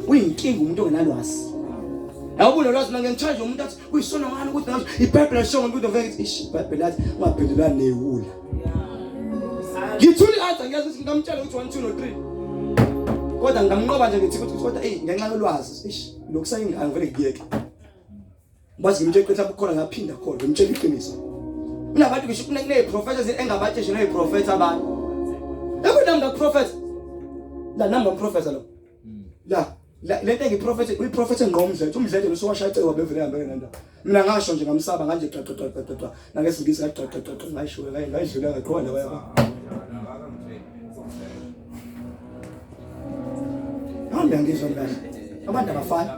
Uyinkinga umuntu ongenalwazi. Yabo unolwazi manje ngithanda umuntu athi uyisona ngani ukuthi ngasho iBhayibheli alisho ngomuntu ngeke ngithi ish iBhayibheli lathi ungaphendulani newula. Ngithuli answer ngiyazi ukuthi ngingamtshela ukuthi 1 2 no 3. Kodwa ngingamnqoba nje ngithi ukuthi kodwa ey ngenxa yolwazi ish lokhu sayingane vele ngiyeke. Bathi ngimtshela iqiniso bukhona ngaphinda khona ngimtshela iqiniso. Kunabantu ngisho kuneziprofessors engabatsheshe neziprofetha abantu. Yabo nami ngaprofetha. La nami ngamprofetha lo. La lento engiprofethe uyiprofethe ngqo umdlethe umdlethe usowashaya icebo bevele hambe ngenanda. Mina ngasho nje ngamsaba nganje xa xa xa xa xa nangesingisi nga xa xa xa ngayisho ngayidlula ngaqhoba la yabo. Nami angizwa mngani. Abantu abafani.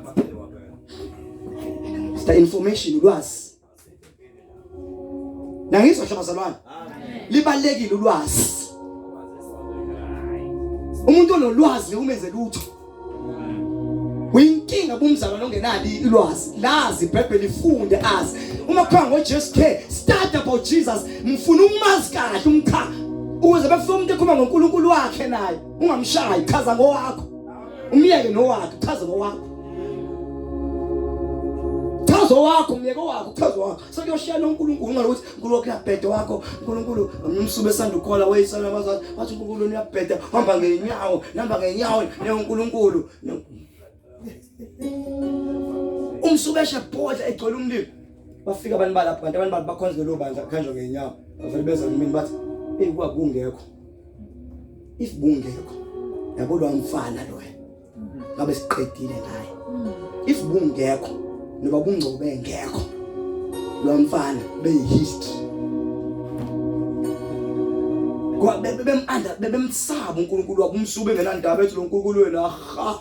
It's the information ulwazi. Nangizwa hle bazalwane. Libalekile ulwazi. Umuntu onolwazi umenze lutho. Uyinkinga kumzalwane ongenali ulwazi. Lazi iBhayibheli ifunde azi. Uma kuthiwa ngoJesu ke start about Jesus, mfuna umazi kahle umcha. Ukuze befike umuntu ekhuluma ngoNkulunkulu wakhe naye, ungamshayi, chaza ngowakho. Umyeke nowakhe, chaza ngowakho. Chaza owakho, myeke owakho, chaza owakho. Sekuyoshiya noNkulunkulu ungalokuthi uNkulunkulu wakho uyabheda wakho, uNkulunkulu umsuku esanda ukukhola weyisana abazali, wathi uNkulunkulu uyabheda, hamba ngenyawo, nihamba ngenyawo neyoNkulunkulu. Umsuku eshe bhodla egcwele umlilo. Bafika abantu balapho kanti abantu bakhonza lelo bandla kuhanjwa ngenyawo. Bavele beza kumina bathi, "Hey kwakungekho." If bungekho yabo lo mfana lo ngabe siqedile ngaye. If bungekho noba bungcobe ngekho lo mfana beyihistory. Kwa bebemanda bebemsaba uNkulunkulu wabo umsuku engenandaba ethi lo Nkulunkulu wena ha.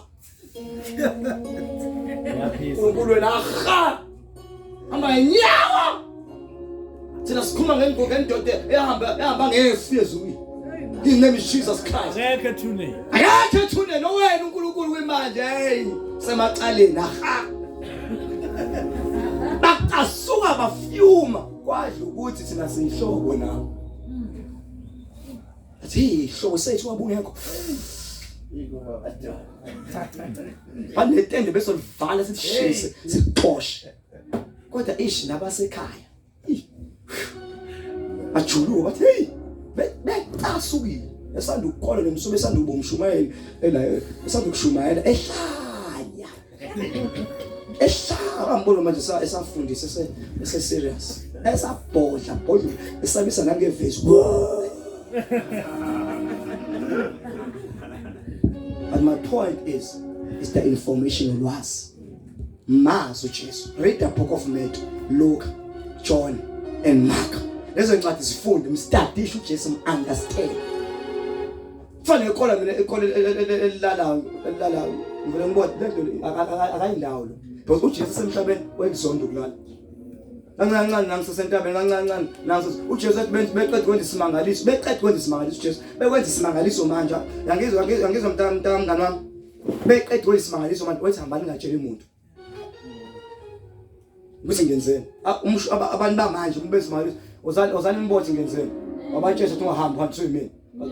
uNkulunkulu wena ha hamba ngenyawo thina sikhuluma ngengogo endoda ehamba ehamba ngefu ezulwini His name is Jesus Christ. Akekho ethuneni. Akekho ethuneni owena uNkulunkulu kwimanje hey semacaleni aha. Bacasuka bafyuma kwadla ukuthi thina siyihlobo nawe. Athi ihlobo sethu wabungekho. Banetende bese livala sithishise sixoshe. Kodwa ish nabasekhaya. Bajuluka bathi hey becasukile. Esanda ukukholwa nomsuku esanda ukuba umshumayeli ela esanda ukushumayela ehlanya. Ehlaba ngibona manje esafundisa ese serious. Esabhodla bhodla esabisa nangevesi. But my point is the information ulwazi. Mazi uJesu. Read the book of Matthew, Luke, John and Mark. Lezo ncwadi zifunde, mstadishe uJesu, understand. Kufanele ikhola mina ikhola elilalayo, elilalayo. Ngivele ngibone lento akayindawo lo. Because uJesu semhlabeni wayekuzonda ukulala. Kancane kancane nangisesentabeni kancane kancane nangises uJesu athi beqeda kwenza isimangaliso, beqeda kwenza isimangaliso uJesu. Bekwenza isimangaliso manje. Yangizwa ngizwa mntaka mntaka mngani wami. Beqeda kwenza isimangaliso manje wathi hambani ngatsheli umuntu. Ukuthi ngenzeni? Umusho abantu bamanje uma bezimangaliso ozani ozani imbothi ngenzeni? Wabatshela ukuthi ungahambi uhambe uyimina.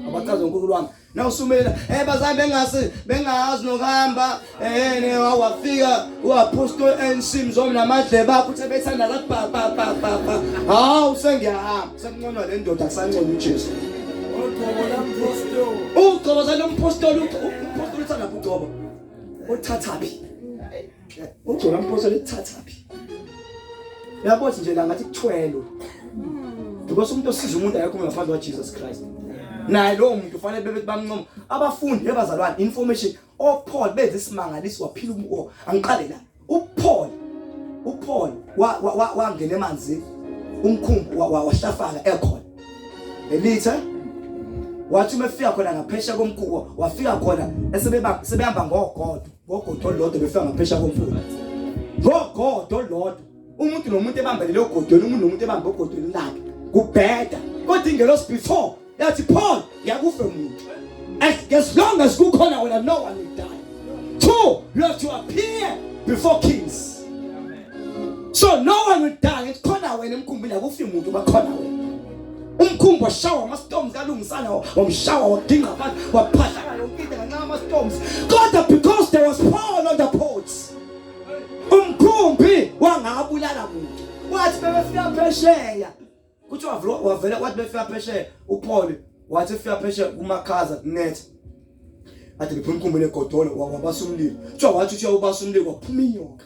Abachaza uNkulunkulu wami. Na usumela eh bazali bengasi bengazi nokuhamba eh ne wafika uApostle NC Mzomi namadlebe akho uthe bethanda la ba ba ba ba ba. Hawu sengiyahamba sekunconywa le ndoda kusanconywa uJesu. Ugcobo lomphostoli. Ugcobo zalompostoli umpostoli uthanda ugcobo. Uthathaphi? Ugcobo lomphostoli uthathaphi? Yabo nje la ngathi kuthwelwe. Because umuntu osiza umuntu akekho ngaphandle kwa Jesus Christ. Naye lowo muntu ufanele bebe bamncoma. Abafundi ebazalwane information oPaul benza isimangaliso waphila umuntu. Angiqale la. UPaul uPaul wangena emanzini umkhumbi wahlafaka ekhona. Elitha wathi uma efika khona ngaphesheya komkhumbi wafika khona esebeba sebehamba ngogodo ngogodo olulodwa befika ngaphesheya komfula ngogodo olulodwa umuntu nomuntu ebambelele ogodweni umuntu nomuntu ebambe ogodweni lakhe kubheda kodwa ingelosi before yathi Paul ngiyakufe umuntu as long as kukhona wena no one will die. Two, you have to appear before kings. So no one will die. It's khona wena emkhumbini akufi umuntu bakhona wena. Umkhumbi washawa ama storms kalungisana wamshawa wadinga phansi waphahlaka yonke into ngenxa ama storms. Kodwa because there was Paul phesheya kuthiwa wavela wathi befika phesheya uPaul wathi efika phesheya kumakhaza net athi ngiphuma umkhumbi negodolo wabasa umlilo kuthiwa wathi uthi uyawubasa umlilo kwaphuma inyoka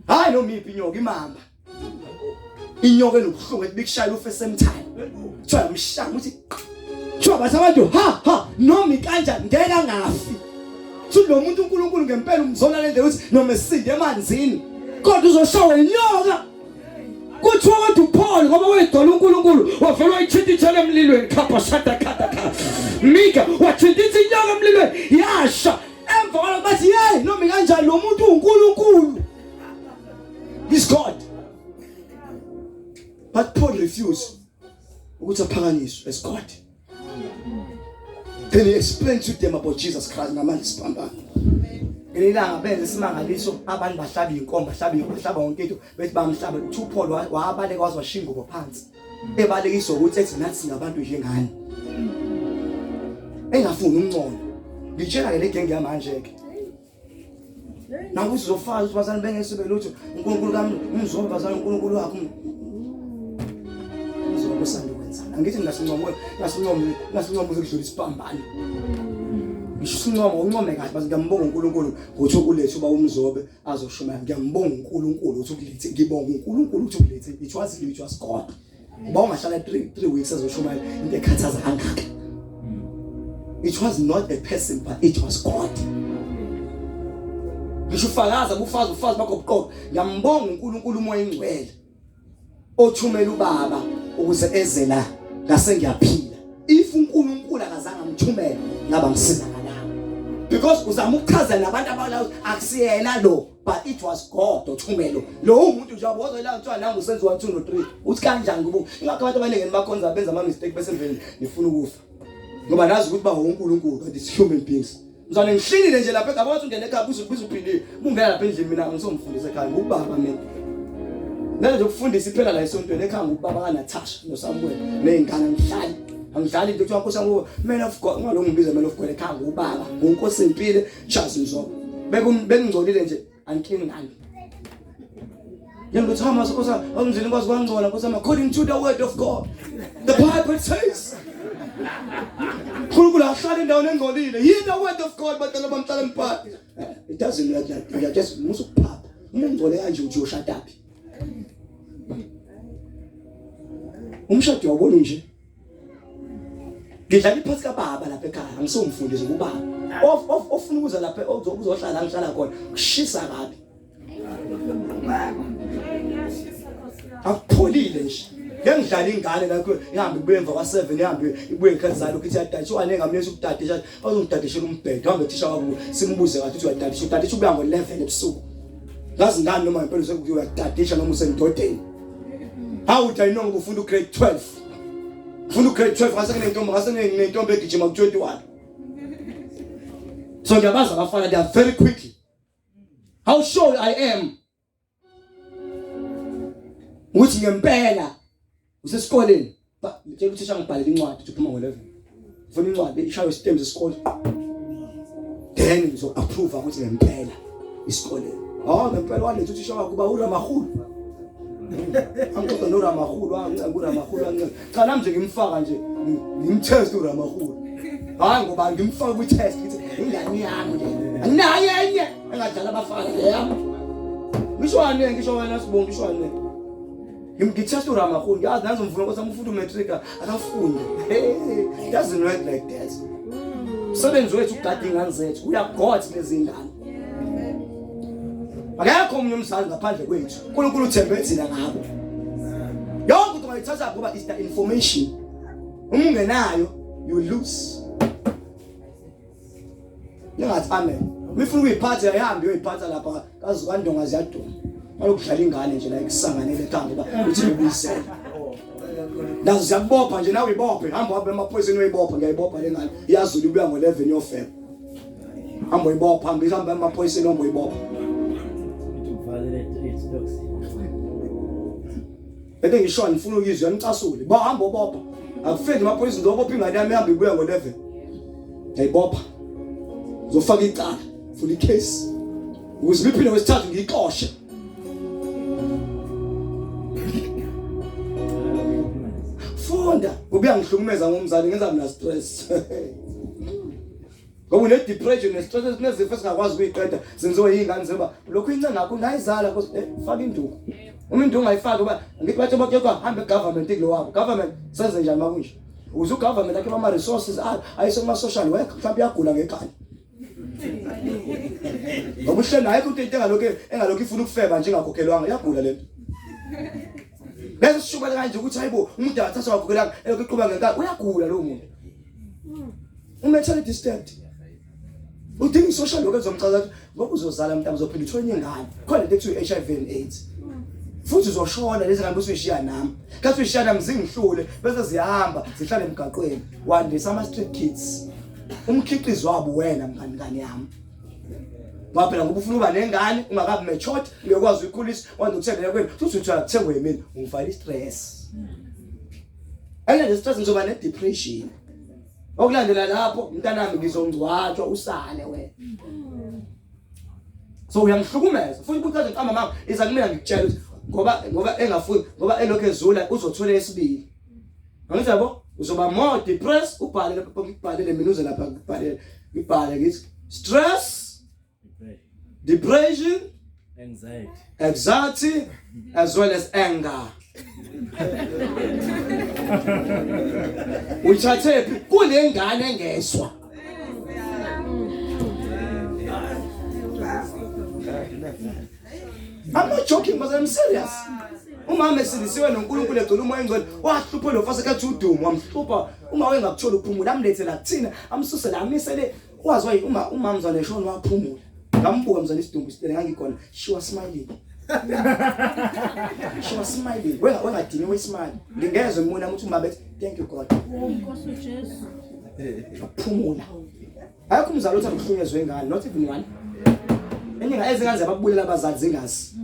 hayi noma iphi inyoka imamba inyoka enobuhlungu ethi bikushayela ufe same time kuthiwa yamshaya ukuthi kuthiwa bathi abantu ha ha noma ikanjani ngeke angafi futhi lo muntu uNkulunkulu ngempela umzona le ndlela ukuthi noma esinde emanzini kodwa uzoshawa inyoka kuthiwa kodwa uPaul ngoba wayegcola uNkulunkulu wavele wayithinta ithele emlilweni khapha shada khada kha Mika wathinta inyoka emlilweni yasha emva kwalokho bathi hey noma kanjani lo muntu uNkulunkulu He's God. But Paul refused ukuthi aphakanyiswe as God. Then he explained to them about Jesus Christ ngamandla isiphambano. Ngelilanga benze isimangaliso abantu bahlaba inkomo bahlaba bahlaba yonke into bethi bamhlaba uthi uPaul wabaleka waze washiya ingubo phansi. Ebalekiswa ukuthi ethi nathi singabantu njengani. Engafuni umncono. Ngitshela ke le genge yamanje ke. Nakuthi uzofaka ukuthi bazali bengesibe lutho uNkulunkulu kami umzobe bazali uNkulunkulu wakho umzobe usanda kwenzana angithi ngasincomo ngasincomo ngasincomo ukudlula isipambano ngisho sincomo uncome kahle baze ngiyambonga uNkulunkulu ngokuthi ulethe uba umzobe azoshumayela ngiyambonga uNkulunkulu ukuthi ukulethe ngibonga uNkulunkulu ukuthi ukulethe it was it was God Uba ungahlala 3 3 weeks ezoshumayela into ekhathaza kangaka. It was not a person but it was God. Ngisho ufakaza bufazi ufazi bakho buqobo. Ngiyambonga uNkulunkulu uMoya ingcwele othumela ubaba ukuze eze la ngase ngiyaphila. If uNkulunkulu akazange amthumele ngaba ngisindakalanga. Because uzama ukuchaza nabantu abala akusiyena lo. but it was God othumelo lo umuntu nje waboza la kuthiwa nangu senze 1 2 no 3 uthi kanjani kubo ingakho abantu abaningi nibakhonza benza ama mistake bese emveni nifuna ukufa ngoba nazi ukuthi ba uNkulunkulu kanti it's human beings mzwane ngihlinile nje lapha ekhaya wathi ungena ekhaya buze buze uphilile ungena lapha endlini mina ngisomfundisa ekhaya ngubaba mina Ngeke nje ukufundisa iphela la esontweni ekhaya ngubaba kaNatasha noSamuel nezingane ngihlali angidlali into kuthiwa nkosi yami man of God ngalongu ngibiza man of God ekhaya ngubaba ngunkosi impile Charles Mzobo bekungcolile nje angiklini ngani Njengokuthi hama sokosa omzini kwazi kwangcola nkosi yami according to the word of God the Bible says uNkulunkulu ahlale endaweni engcolile hear the word of God badala bamhlala emphathi it doesn't work like that just musa ukuphapha uma ungcole kanje uthi uyoshadaphi umshado uyawubona nje ngidlala iphathi kababa lapha ekhaya angisomfundisi ngubaba ofuna ukuza lapha uzohlala ngihlala khona kushisa kabi akupholile nje ngeke ngidlala ingane lakho ihambe ibuye emva kwa-7 ihambe ibuye ngekhathi zalo ukuthi iyadadisha wane ngamnesa ukudadisha bazongidadishela umbhedo hambe thisha wabo simbuze kathi uthi uyadadisha udadisha ubuya ngo-11 ebusuku ngazi ngani noma ngempela uyadadisha noma usendodeni how would I know ngoba ufunda ugrade 12 ufunda ugrade 12 ngase kunentombi ngase kunentombi egijima ku-21 so ngiyabazi abafana they are very quickly how sure I am ukuthi ngempela usesikoleni tshela uthisha ngibhalele incwadi uthi uphuma ngo-11 ufuna incwadi ishaywe isitembu sesikole then ngizo-approve ukuthi ngempela isikoleni oh ngempela waletha uthisha wakho uba uramahulu angixoxe noramahulu angicenga uramahulu angicenga cha nami nje ngimfaka nje ngimtest uramahulu hayi ngoba ngimfaka kwi-test ngithi ingane yami le anginayo enye engadlala abafana le yami ngisho wane ngisho wena sibonga ngisho wane ngimgithesta uramahulu ngiyazi nanzo mvula nkosi ufunda umatric akafunde hey doesn't work like that umsebenzi wethu ukugada ingane zethu we are gods lezi ngane akekho omunye umzali ngaphandle kwethu uNkulunkulu uthembe thina ngabo yonke into ungayithatha ngoba is the information uma ungenayo you lose Ningathi amen. Mifuna ukuyiphatha yahambe uyoyiphatha lapha kazi kwandonga ziyaduma. Balokudlala ingane nje la ikusanganele ekhaya ngoba uthi ubuyisele. Nazo ziyakubopha nje nawe uyibophe hamba uhambe emaphoyiseni uyibopha ngiyayibopha le ngane iyazula ibuya ngo-11 yofeba. Hamba uyibopha hamba ihamba emaphoyiseni hamba uyibopha. Bese ngisho ngifuna ukuyizwa ngicasule. Bahamba obopha. Akufiki emaphoyiseni ngizobopha ingane yami ihamba ibuya ngo-11. Ngiyayibopha. Ngizofaka icala, vula icase. Ukuze ngiphinde kwesithathu ngiyixoshe. Uyaqonda? Ngoba uyangihlukumeza ngomzali ngenza mina stress. Ngoba une depression ne stress nezifo esingakwazi ukuyiqeda zenziwe yingane zeba lokhu incenga ngakho nayizala cause eh, faka induku. Uma induku ungayifaki uba ngithi bathi bakuyekwa hambe government kulo wabo. Government senze njani makunje? Uze ugovernment akhe ama resources ayise kuma social work mhlawumbe uyagula ngekhanda. Ngoba uhleli naye ukuthi into engalokhu engalokhu ifuna ukufeba nje ingakhokhelwanga iyagula lento. Bese sishubela kanje ukuthi hayibo umuntu akathathwa wakhokhelanga elokhu eqhuba ngenkani uyagula lowo muntu. Umentally disturbed. Udinga i-social worker ezomchaza ukuthi ngoba uzozala mntana uzophinda uthole enye ingane. Khona into ekuthiwa i-HIV and AIDS. Futhi uzoshona lezi ngane usuyishiya nami. Kathi uyishiya nami zingihlule bese ziyahamba zihlale emgaqweni. Wandisa ama-street kids. Umkhiqizo wabo wena mngani ngane yami. Ngoba phela ngoba ufuna uba nengane ungakabi matured uyokwazi uyikhulisa wanda ukuthembela kwenu futhi uthola kuthengwe yimina ungifaka i-stress. Enye nje stress ngizoba ne-depression. Okulandela lapho mntanami ngizongcwatshwa usale wena. So uyangihlukumeza futhi ukuthi aze qamba mama iza kumina ngikutshela ukuthi ngoba ngoba engafuni ngoba elokhu ezula uzothola esibili. Angithi yabo uzoba more depressed ubhale lapha ngikubhalele mina uze lapha ngikubhalele ngibhale ngithi stress depression anxiety anxiety as well as anger uyithathephi kule ngane engeswa I'm not joking but I'm serious. Umama esindisiwe noNkulunkulu egcwele umoya engcwele wahlupha lo mfase kathi udumo wamhlupha uma wengakuthola ukuphumula amlethela kuthina amsuse la amisele wazi wayi uma umama mzwane eshona waphumula ngambuka mzwane isidumbu isitele ngangikhona she was smiling she was smiling wenga wengadiniwe ismile ngingezwe mina ukuthi uma bethi thank you God Nkosi uJesu. Phumula Ayikho umzali othanda ukuhlunyezwa ingane, not even one. Enye ezingane zababulela abazali zingazi.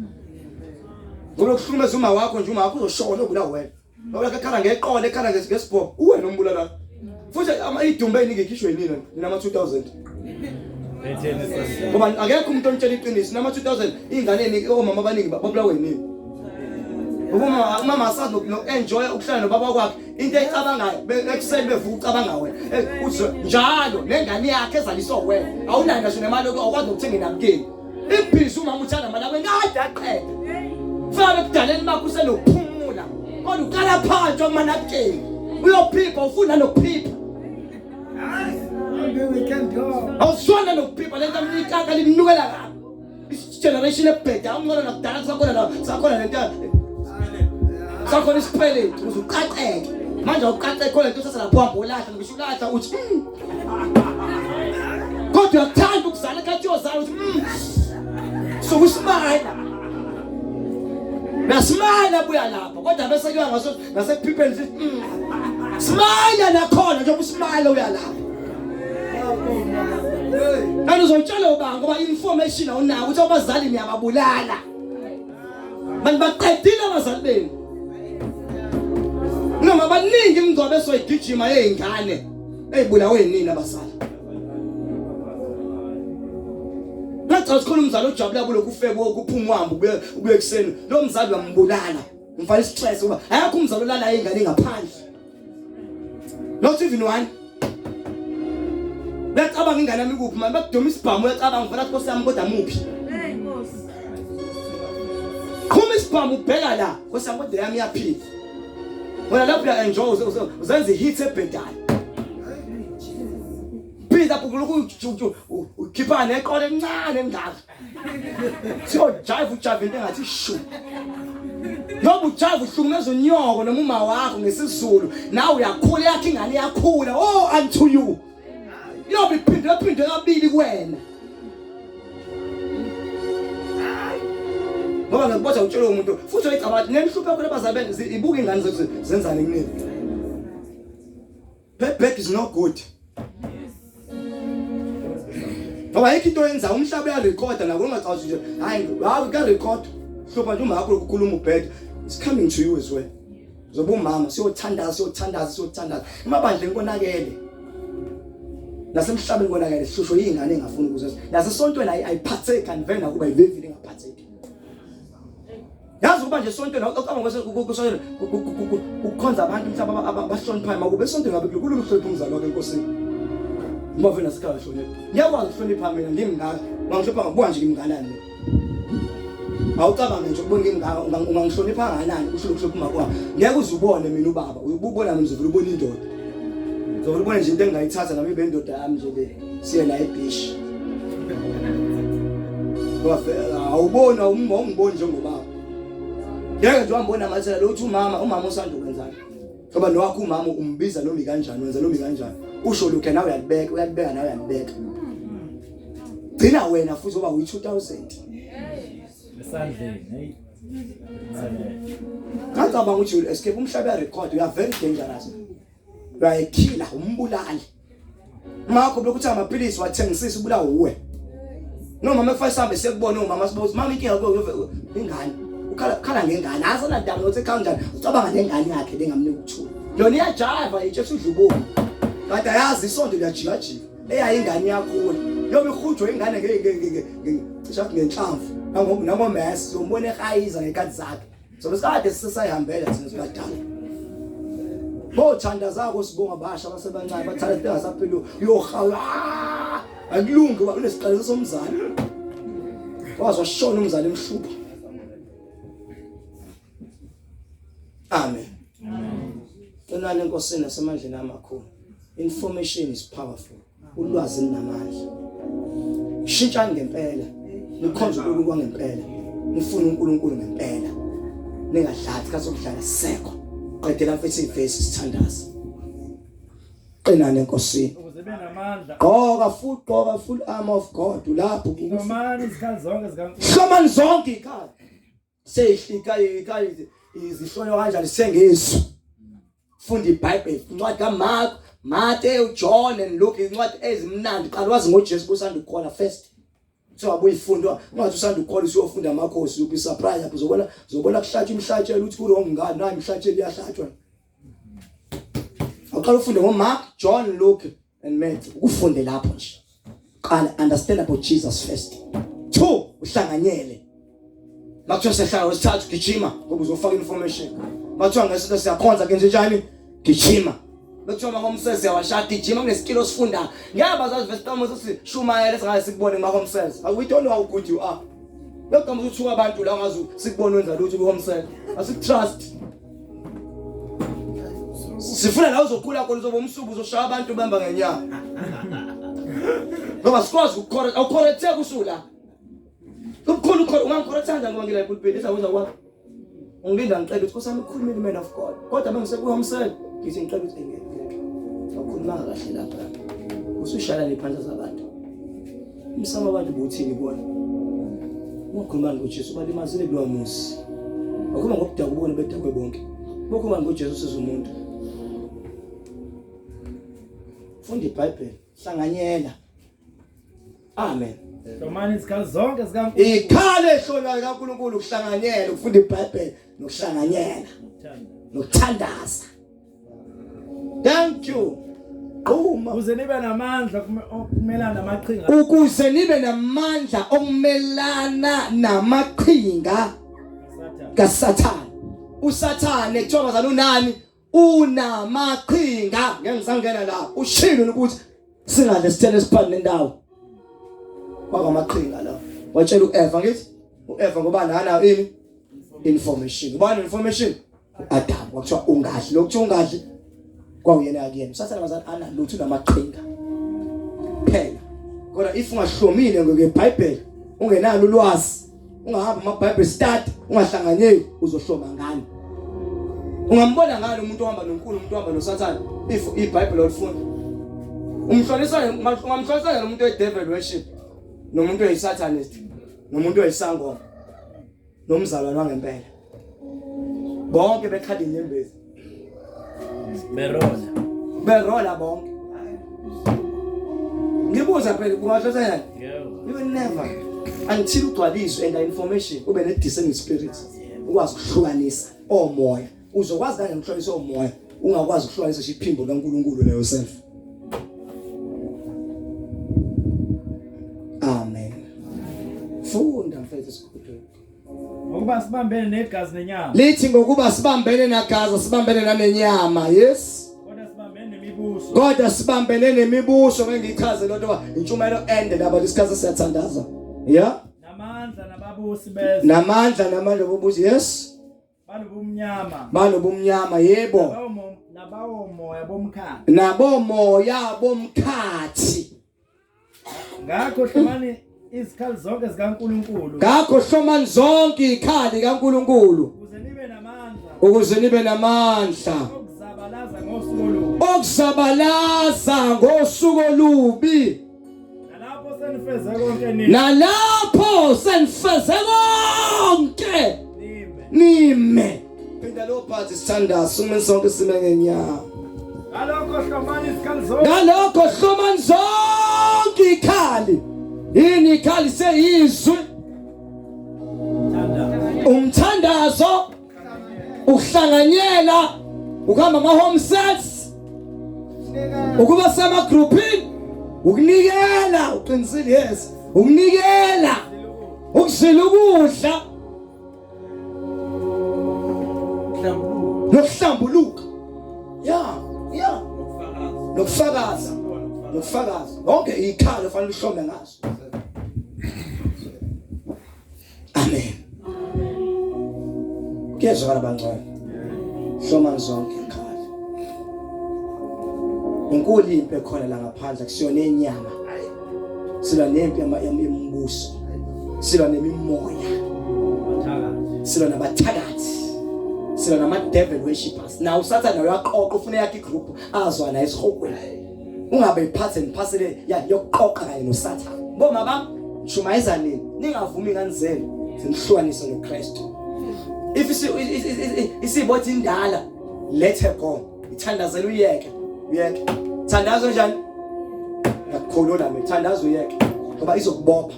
Ngoba ukuhlukumeza uma wakho nje uma wakho uzoshona obulawa wena. Ngoba ekhala ngeqole ekhala ngesibhobo, uwena ombulala. Futhi idumbe eningi ikhishwe yinina nina ama 2000. Ngoba akekho umuntu onitshela iqiniso nama 2000 ingane eningi omama abaningi babulawe yinini. Ngoba umama asazi noku-enjoya ukuhlala nobaba kwakhe into eyicabangayo ekuseni bevuka ucabanga wena eh, uthi njalo nengane yakhe ezaliswa wena awunayo ngisho nemali awukwazi nokuthenga inabukeni ibhizi umama uthanda mali akwe kade aqeda fika ebudaleni bakho usenokuphumula kodwa uqala phansi okumanabukeni uyophipha ufuna nokuphipha awusona nokuphipha lento amnikaka limnukela kabi Generation ebheda ungcono nakudala kusakhona la sakhona lento sakhona isipeletu uze uqaqeke manje awuqaqeke khona lento uthatha lapho uhamba olahla ngisho ulahla uthi mm. kodwa uyakuthanda ukuzala ekhathi yozala uthi mm. so usimayila Nasimayila buya lapha kodwa bese kuya ngaso nasekuphipheni sithi mm. Smile nakhona njengoba usmile uya lapha. Kanti uzotshela ubani ngoba information awunayo ukuthi abazali niyababulala. Manje baqedile abazali benu. Noma baningi imingcwabo esoyigijima yezingane eyibulawe yinini abazali. Ngacha sikhona umzali ojabula kulokhu ufebo ukuphuma uhambe ubuye ubuye ekuseni. Lo mzali uyambulala. Umfana stress ngoba ayakho umzali olala ingane ngaphandle. Not even one. Uyacabanga ingane yami ikuphi manje bakudoma isibhamu uyacabanga ufana Nkosi yami kodwa muphi? Hey Nkosi. Qhuma isibhamu ubheka la Nkosi yami kodwa yami iyaphila. Wena lapho uya enjoy uzenza hit ebhedayo. Phinda kulokhu ukhipha neqolo encane engaka. Siyojive ujive into engathi shu. Ngoba ujive uhlukumeza unyoko noma uma wakho ngesiZulu nawe uyakhula yakhe ingane iyakhula oh unto you. Iyobe iphinde phinde kabili kuwena. Ngoba ngikubotha utshela umuntu futhi uyicabanga ukuthi nenhlupho yakho labazali benu ibuka ingane zethu zenzani kunini. Payback is not good. Ngoba ayikho into oyenza umhlaba uyarekhoda nako ungacazi nje hayi hayi kuyarekhoda hlupha nje umakho ukukhuluma ubhede it's coming to you as well zoba umama siyothandaza siyothandaza siyothandaza emabandleni konakele nasemhlabeni konakele sihlushwe yingane engafuni ukuze nasesontweni ayiphatheki kanti vele nakuba ivevile ingaphatheki. Yazi ukuba nje sonto la ucabanga kwesonto ukukhonza abantu mhlawumbe abahloniphayo makube esonto ngabe kulula ukuhlonipha umzali wakhe enkosini. Ngoba vena sikhala hlonipha. Ngiyakwazi ukuhlonipha mina ngimngaka. Ungangihlonipha ngokubuka nje ngimnganani mina. Awucabange nje ukubona ngimngaka ungangihlonipha kanganani usho ukuhlonipha uma kwakho. Ngeke uze ubone mina ubaba, uyubona mina uzovela ubona indoda. Uzovela ubone nje into engingayithatha nami ibe indoda yami nje le. Siye la ebeach. Awuboni awungiboni njengobaba. Ngeke nje wambona amathela lo uthi umama umama usanda ukwenzani. Ngoba nowakho umama umbiza noma ikanjani wenza noma ikanjani. Usho lokho nawe uyalibeka uyalibeka nawe uyalibeka. Gcina wena futhi oba uyi-2000. Esandleni, hey. Ngacabanga ukuthi you'll escape umhlaba uyarecord you are very dangerous. Uyayikhila umbulali. Makho lokuthi amaphilisi wathengisisa ubulawa uwe. No mama kufanele sihambe siyekubona umama sibuza mama inkinga kuyo ingane. Ukhala ukhala ngengane. Asana daba nokuthi ekhaya kanjani. Ucabanga nengane yakhe lengamnika ukuthula. Yona iyajiva itshe udla ubomi. Kanti ayazi isonto liyajikajika. Eyayi ingane iyakhula. Yobe ihujwe ingane nge nge nge cishe ngenhlamvu. Nangomesi uyombona ehayiza ngekhathi zakhe. Sobe sikade sisayihambela thina sibadala. Bothanda zakho sibonga basha abasebancane bathatha into engasaphila uyohawa. Akulungi uba unesiqalekiso somzali. Waze washona umzali emhlupha. Amen. Amen. Qinani enkosini nasemandleni amakhulu. Information is powerful. Ulwazi linamandla. Shintshani ngempela. Nikhonze uNkulunkulu kwangempela. Nifune uNkulunkulu ngempela. Ningadlali isikhathi sokudlala sekho. Qedela mfethu ivesi sithandaze. Qinani enkosini. Ukuze ibe namandla. Gqoka full gqoka full armor of God ulapho. Hlomani izikhali zonke zikaNkulunkulu. Hlomani zonke izikhali. Seyihlika izikhali izihlonywa kanjani sengizwe. Funda iBhayibheli, incwadi kaMark, Matthew, John and Luke, incwadi ezimnandi. Qala wazi ngoJesu kusanda ukukhola first. So abuyifunda, ungathi usanda ukukhola usiyofunda amakhosi, you'll be surprised lapho uzobona uzobona kuhlatshwa imhlatshelo uthi ku wrong ngani, nayi imhlatshelo iyahlatshwa. Awuqala ufunde ngoMark, John, Luke and Matthew. Ukufunde lapho nje. Qala understand about Jesus first. Two, uhlanganyele. Makuthiwa siyahlala wesithathu gijima ngoba uzofaka information. Makuthiwa ngesonto siyakhonza kenze njani? Gijima. Bekuthiwa ama home cells siyawashaya gijima kunesikilo osifunda. Ngeke bazazi vesiqhamuka ukuthi shumayele singaze sikubone kuma home cells. We don't know how good you are. Bekugama uthuka abantu la ungazi sikubone wenza lutho ku home cell. Asikutrust. Sifuna la uzokhula khona uzoba umsuku uzoshaya abantu bamba ngenyawo. Ngoba sikwazi ukucorrect awucorrecte kusula. Ukukhulu ukhona ungangicorrecta kanjani ngoba ngila epulpit izakwenza kwakho. Ungilinda ngicela ukuthi Nkosi yami ukhulumile man of God. Kodwa bengiseku home cell ngithi ngicela ukuthi ngeke. Awukhulumanga kahle lapha. Usushayela nephandla zabantu. Umsamo wabantu buthini kubona? Ungakhuluma ngoJesu balimazile kulowa muzi. Wakhuluma ngokudakwa ubone bedakwe bonke. Bokhuluma ngoJesu usiza umuntu. Funda iBhayibheli, hlanganyela. Amen. Hlomani izikhali zonke zikaNkulunkulu. Ikhale ehlolwayo kaNkulunkulu ukuhlanganyela, ukufunda iBhayibheli nokuhlanganyela. Nokuthandaza. Thank you. Qhuma. Ukuze nibe namandla okumelana namaqhinga. Ukuze nibe namandla okumelana namaqhinga kaSathane. USathane kuthiwa bazana unani? Unamaqhinga. Ngeke ngisangena la. Ushilo ukuthi singadle sithele esiphani nendawo. Kwakwamaqhinga la. Watshela uEva ngithi uEva ngoba nana ini information. Ubani information? uAdam kwakuthiwa ungadli lokuthiwa ungadli kwawuyena akuyena usathane bazali ana lutho unamaqhinga phela kodwa if ungahlomile ngeBhayibheli ungenalo ulwazi ungahamba ama Bible study ungahlanganyeli uzohloma ngani ungambona ngani umuntu ohamba noNkulunkulu umuntu ohamba noSathane if iBhayibheli olifunda umhlonisa ungamhlonisa nomuntu we devil worship nomuntu oyisatanist nomuntu oyisangoma nomzalwane wangempela bonke bekhala inyembezi berola berola bonke ngibuza phela kungahlose yani you will never until ugcwaliswe and information ube ne discerning spirit ukwazi ukuhlukanisa omoya uzokwazi kanjani ukuhlukanisa omoya ungakwazi ukuhlukanisa nje iphimbo likaNkulunkulu leyo self amen funda mfethu esikhudweni. Ngokuba sibambene negazi nenyama. Lithi ngokuba sibambene nagazi sibambene nanenyama. Yes. Kodwa sibambene nemibuso. Kodwa sibambene nemibuso ngeke ngichaze lonto ba intshumayelo ende laba isikhathi siyathandaza. Yeah. Namandla nababusi bezwe. Namandla namandla obubusi. Yes. Balobumnyama. Balobumnyama yebo. Nabawo moya bomkhathi. Nabo moya bomkhathi. Ngakho hlomani izikhali zonke zikaNkuluNkulu. Ngakho hlomani zonke izikhali kaNkuluNkulu. Ukuze nibe namandla. Ukuze nibe namandla. Okuzabalaza ngosuku olubi. Okuzabalaza ngosuku olubi. Nalapho senifeze konke nime. Nalapho senifeze konke nime. Nime. Phinda lo part sithandaza sume sonke sime ngenyawo. Ngalokho hlomani izikhali zonke. Ngalokho hlomani zonke ikhali. Yini ikhali seyizwi. Umthandazo ukuhlanganyela ukuhamba ama home sets ukuba semagroupini ukunikela uqinisile yes ukunikela ukuzila ukudla nokuhlambuluka ya ya nokufakaza nokufakaza yonke ikhala fanele uhlome ngazo amen kuyezwakala bangcwele hlomani zonke ikhala inkulu impi ekhona la ngaphandle kusiyona enyama silwa nempi yemibuso silwa nemimoya silwa nabathakathi silwa nama-devil worshippers naw usathane uyaqoqa ufuna yakhe igroup azwa naye esihogweni ungabe iphathe niphasele yokuqoqa kanye nosathane boma bam shumayeza nini ningavumi ingane zenu zinihlukanise noKristu if isibothi indala let her go ithandazela uyeke uyeke thandaza njani ngiyakukholona mina thandaza uyeke ngoba izokubopha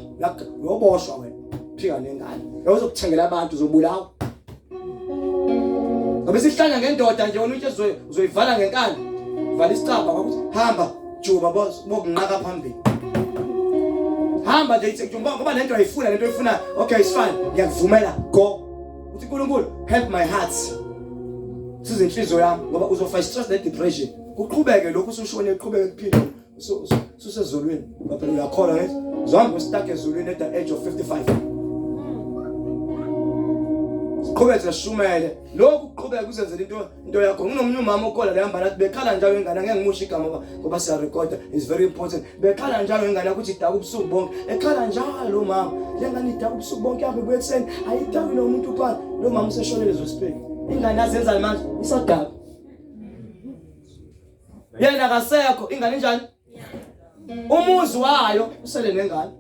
uyoboshwa wena phika nengane uyozokuthengela abantu uzobulawa ngoba isihlanya ngendoda nje wena utshe uzoyivala ngenkani vala isicabha kwakuthi hamba juba bokunqaka phambili hamba nje ithi ngoba lento ayifuna lento oyifuna okay it's fine ngiyakuvumela go uthi uNkulunkulu help my heart siza inhliziyo yami ngoba uzofa stress ne depression kuqhubeke lokhu usushone uqhubeke kuphila susezulwini ngoba phela uyakholwa ngithi uzohamba ustuck ezulwini at the age of 55 siqhubeke sishumele lokhu kuqhubeka kuzenzela into into yakho nginomunye umama okhola lehamba nathi bekhala njalo ingane angeke ngimushe igama ngoba siya recorda is very important bekhala njalo ingane yakho ukuthi idaka ubusuku bonke ekhala njalo mama le ngane idaka ubusuku bonke yabe buye ekuseni ayidaki nomuntu phansi lo mama useshonele zosipeki ingane azenzani manje isadaka yena akasekho ingane njani umuzi wayo usele nengane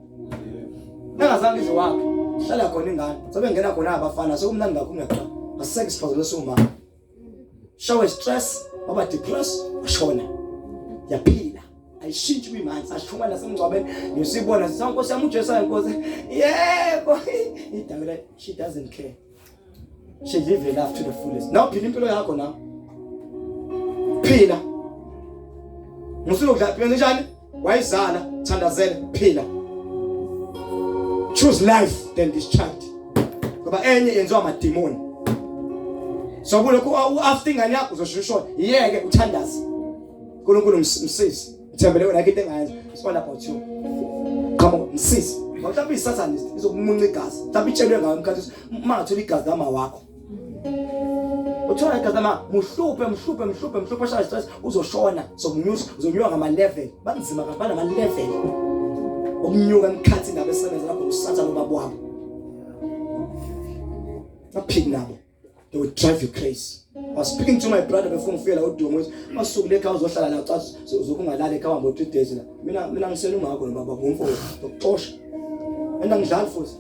engazange ize wakhe hlala khona ingane sebengena khona abafana sekumnandi kakhulu ngiyaqala asiseke isiphazelo siwumama shower stress waba depressed washona yaphila ayishintshi kwimanzi ashuma nasemngcwabeni ngisibona sisonkosi yami uJesu ayinkosi yebo idakela she doesn't care she live her life to the fullest now phila impilo yakho na phila musulokudla phila njani wayizala thandazela phila choose life than this child ngoba enye yenziwa amademoni so kulokhu after ingane yakho uzoshusha yeke uthandaze uNkulunkulu msizi Thembele wena into engayenza it's all about you come on msisi mhlawumbe isatanist izokumunca igazi mhlawumbe itshelwe ngayo umkhathi uma ngathola igazi lama wakho uthola igazi lama muhluphe mhluphe mhluphe mhluphe ashaya stress uzoshona sokunyusa uzonyuka ngama level banzima kabi banama level okunyuka emkhathi indaba esebenza lapho usathane ubaba wabo aphiki nabo they will drive you crazy I was speaking to my brother before ngifika la udumo ukuthi masuku lekhaya uzohlala la ucathi uzokungalala ekhaya ngo 3 days la mina mina ngisena umakho nobaba ngumfowethu ngokuxosha mina ngidlali futhi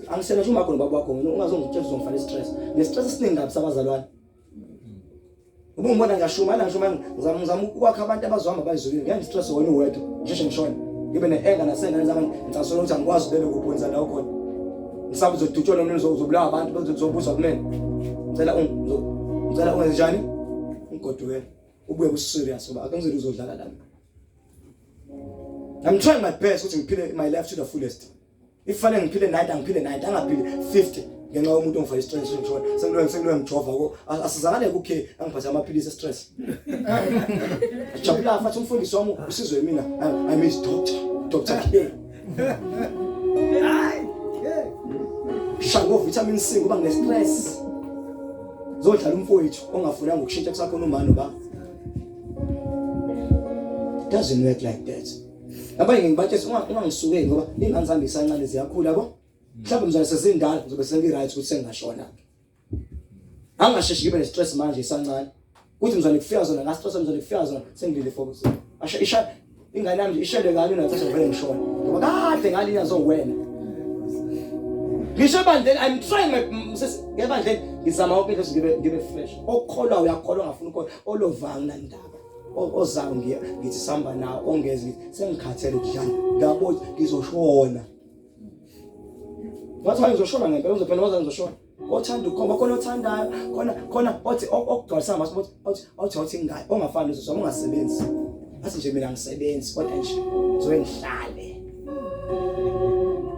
angisena nje umakho nobaba wakho ungazongitshela uzongifana stress ne stress esiningi kabi sabazalwane Uma ungibona ngiyashuma la ngishuma ngizama ngizama ukwakha abantu abazohamba bayizulwini ngeke ngistress wena uwedwa ngisheshe ngishone ngibe ne-anger nasengane zami ngicasula ukuthi angikwazi ubele kuphi wenza la ukhona ngisaba uzodutshwa noma uzobulawa abantu bezobuzwa kumina ngicela ngicela ungenze njani ngigodukele ubuye ku-serious ngoba akangizeli uzodlala lana I'm trying my best ukuthi ngiphile my life to the fullest. Ifanele ngiphile 90 angiphile 90 angaphili 50 ngenxa yomuntu ongifake istress ngishona. Sengiloyo sengiloyo ngijova ko asizakale ku K angiphathe amaphilisi estress. Jabula fathi umfundisi wami usizwe mina. I'm his doctor, Dr. K. Hayi. Shango vitamin C ngoba ngine stress. Zodlala umfowethu ongafunanga ukushintsha kusakhona umama noba. Doesn't work like that. Abanye ngibatshela ungangisukeli ngoba ingane zami isancane ziyakhula yabo. Mhlawumbe mzwane sezindala ngizobe sengi right ukuthi sengingashona. Angasheshi ngibe ne stress manje isancane. Kuthi mzwane kufika zona nga stress mzwane kufika zona sengilile focus. Asha isha ingane yami ishele kani nathatha ngivele ngishona. Ngoba kade ngalinya zowena. Ngisho ebandleni I'm trying my ebandleni ngizama yonke into ngibe ngibe fresh. Okukholwa uyakholwa ongafuni ukukholwa olovanga nandaba. Ozayo ngiye ngithi samba nawo ongeze ngithi sengikhathele ukudlala. Ngiyabona ngizoshona. Wathi hayi ngizoshona ngempela uzophela waze ngizoshona. Othanda ukukhomba khona othandayo khona khona othi okugcwalisa amasu othi othi othi othi ingane ongafani uzozama ungasebenzi. Athi nje mina ngisebenzi kodwa nje ngizobe ngihlale.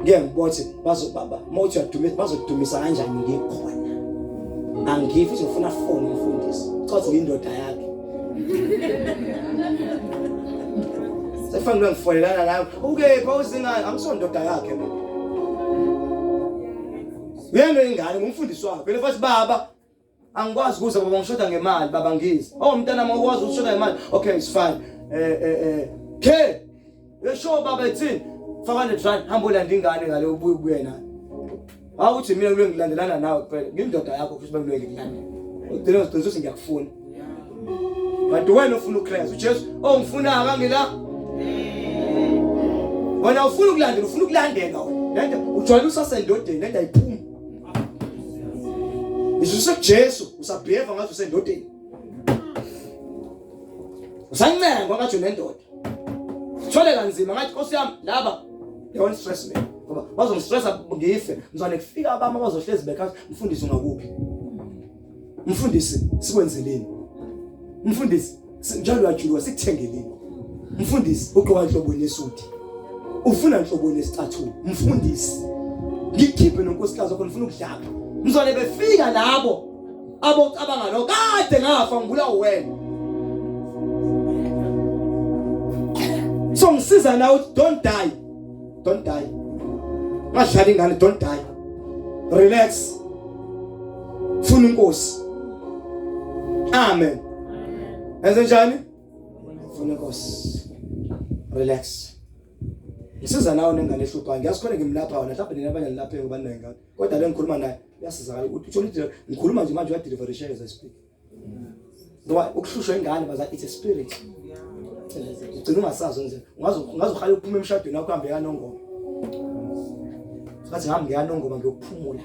Ngeke ngibothi bazo baba mawuthi uyadumisa bazodumisa kanjani ngikhona. Angifi futhi ngifuna phone umfundisi. Chathi ngiyindoda yakhe. Sekufanele ngifonelana nawe. Ukephi awuzingane angisondoda yakhe mina. Uyena ingane ngumfundisi wakhe. Phela fathi baba angikwazi kuza baba ngishoda ngemali baba ngize. Oh mntana uma ukwazi ukushoda ngemali. Okay it's fine. Eh eh eh ke Yesho baba ethini? Faka ne rand hamba olanda ingane ngale ubuye ubuye nayo. Awuthi mina kulo ngilandelana nawe kuphela. Ngiyindoda yakho futhi bengilwe ngikulandela. Ugcina ugcina ukuthi ngiyakufuna. Kanti wena ufuna uChrist uJesu oh ngifuna akangila. Wena ufuna ukulandela ufuna ukulandelwa wena. Lento ujwayele usasendodeni lento ayiphumi. Ngisho usekuJesu usabehave ngathi usendodeni. Usancengwa ngathi unendoda. Sithole kanzima ngathi Nkosi yami laba they won't stress me. Ngoba bazongistressa ngife. Mzwane kufika abami abazohlezi bekhathi mfundisi ungakuphi? Mfundisi sikwenzeleni? Mfundisi njalo uyajuluka sikuthengeleni? Mfundisi ugqoka inhloboni yesuthi. Ufuna inhloboni yesicathulo. Mfundisi ngikhiphe nonkosikazi wakho ngifuna ukudlala. Mzwane befika labo abocabanga lo kade ngafa ngibulawa wena. So ngisiza nawe don't die. Don't die. Ngadlala ingane don't die. Relax. Funa inkosi. Amen. Enze njani? Funa inkosi. Relax. Ngisiza nawe nengane ehluphayo. Ngiyazi khona ngimlapha wena mhlawumbe nina abanye nilapheke ngoba ningane. Kodwa le ngikhuluma naye uyasizakala ukuthi uthola ukuthi ngikhuluma nje manje uyadeliver as I speak. Ngoba ukuhlushwa ingane baza it's a spirit. Ugcina ungasazi nje. Ungaze ungaze ukhale ukuphuma emshadweni wakho uhambe kanongoma. Ngathi ngihambe ngiyanongoma ngiyokuphumula.